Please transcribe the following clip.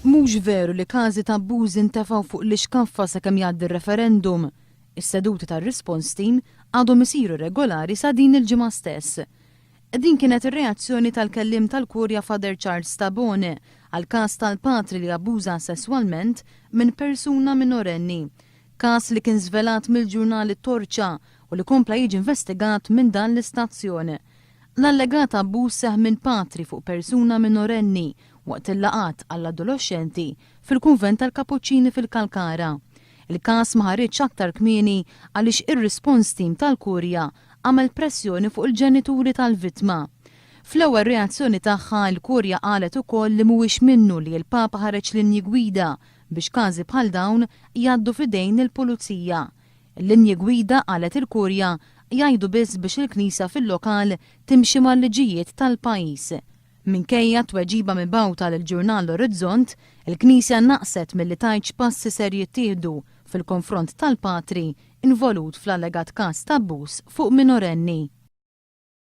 Mhux veru li każi ta' abbuż intefgħu fuq l-ixkaffa sakemm jgħaddi r-referendum. Is-seduti tar-response team għadhom isiru regolari sa din il-ġimgħa stess. Din kienet ir-reazzjoni tal-kelliem tal-Kurja Father Charles Tabone għall-każ tal-patri li abbuża sesswalment minn persuna minorenni. Każ li kien żvelat mill-ġurnal It-Torċa u li kompla jiġi investigat minn dan l-istazzjon. L-allegat abbuż seħħ minn patri fuq persuna minorenni waqt il-laqgħat għall-adoloxxenti fil-Kunvent tal-Kapuċċini fil-Kalkara. Il-każ ma ħariġx aktar kmieni għaliex ir-response team tal-Kurja għamel pressjoni fuq il-ġenituri tal-vittma. Fl-ewwel reazzjoni tagħha, il-Kurja qalet ukoll li mhuwiex minnu li l-Papa ħareġ linji gwida biex każi bħal dawn jgħaddu f'idejn il-Pulizija. Il-linji gwida, qalet il-Kurja, jgħidu biss biex il-Knisja fil-lokal timxi mal-liġijiet tal-pajjiż. Minkejja t-tweġiba mibgħuta lill-ġurnal L-Orizzont, il-Knisja naqset milli tgħid x'passi ser jittieħdu fil-konfront tal-patri involut fl-allegat każ t'abbuż fuq minorenni.